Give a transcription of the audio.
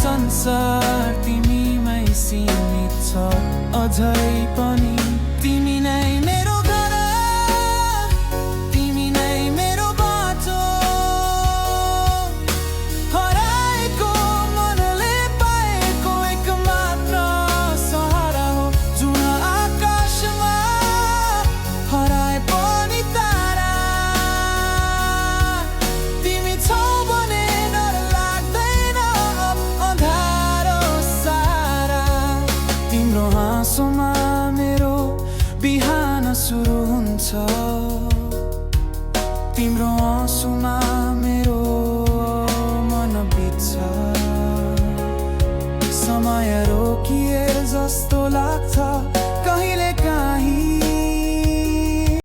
संसार तिमीमै सीमित छ अझै पनि तिमी नै मेरो घर तिमी नै मेरो बाटो हराएको मनले पाएको एक मात्र सहारा हो जुन आकाशमा हराए पनि तारा तिमी छौ भने डर लाग्दैन अँधारो सारा तिम्रो हाँसोमा मेरो बिहान सुरु हुन्छ तिम्रो आँसुमा